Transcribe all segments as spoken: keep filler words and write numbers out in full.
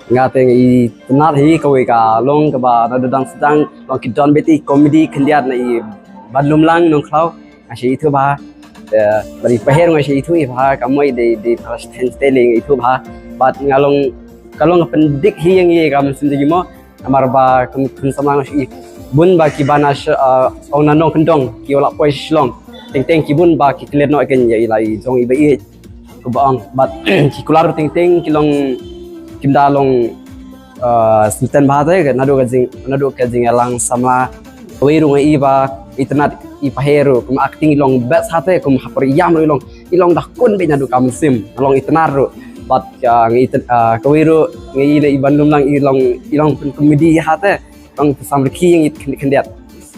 Nga te nga itynnad hi, kawei ka long kaba naduh dang sdang long ki don beit i comedy khyndiat na i Banlumlang Nongkhlaw. Nga shait ithuh bha. Te bad i Paher nga shait ithuh hi bha, ka Moi dei dei para sdang te lei nga ithuh bha. Bad nga long, ka long ka pyndik hi ïa ngi ka mynsiem jong ngi mo. Namar ba kum, kum samla nga shait i bun ba kiba na sha, ah, ong na nongkyndong kiwa la poi sha Shillong. Teng teng ki bun ba ki klet noh ïa kane ïa i la i jong i ba ïeit. Kumba ong, bad ki kular teng teng ki long, kim da long, ah, sngewthuh bha te, naduh ka jing, naduh ka jingïalang samla. Kawei ruh nga i ba itynnad i Paher ruh, kum acting i long best ha te, kum ha por ïam ruh i long, i long da kun beit naduh ka mynsiem, nga long itynnad ruh. Bad, ah, nga ityn-, ah, kawei ruh nga i na i Banlumlang i long, i long pyn comedy ha te. Long pynsamrkhie ïa ngi khyndiat khyndiat.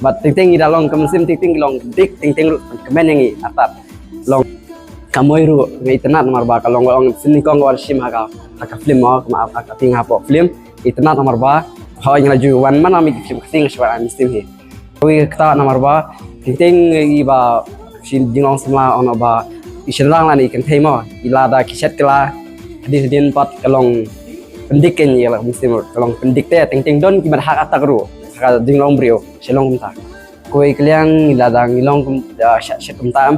Bad teng teng ngi da long ka mynsiem, teng teng ngi long dik, teng teng ruh pynkmen ïa ngi artat. Long ka Moi ruh nga itynnad namar ba ka long, long sien nyngkong ka wan shim ha ka, ha ka film mo, ka ma ap ka ting hapoh film. Itynnad namar ba hooid nga la ju wan man ma ki film ka ting shuwa ai mynsiem hi. Kawei kata namar ba teng teng i ba shin jinglong samla ono ba i shynrang lane i kynthei mo, i lada ki shet kylla hadien hadien pat ka long pyndik ïa ngi, ïa la ka mynsiem ruh ka long pyndik te. Teng teng don ki ban hak attack ruh ha ka jinglong briew. Sha long kumta. Kawei ka liang ngi lada ngi long kum, ah, shet shet kumta em,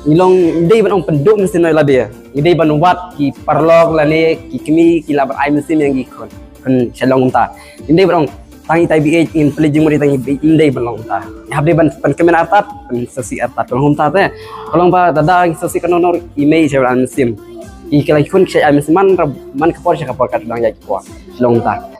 ngi long, ngi dei ban ong pynduh mynsiem na i lade. Ngi dei ban wad ki paralok lane ki kmie ki lah ban ai mynsiem ïa ngi khun. Khun sha long kumta. Ngi dei ban ong tang itai ba ïeit ngin pynleit jingmut ïa tang i ba ïeit, ym dei ban long kumta. Ngi hap dei ban pynkmen artat, pynsngewsih artat, ka long kumta te. Ka long ba lada ngi sngewsih kano kano i mei sha ban ai mynsiem. I kylla ki khun ki shait ai mynsiem man ra, man ka por sha ka por, ka dang ïaid ka por. Sha long kumta.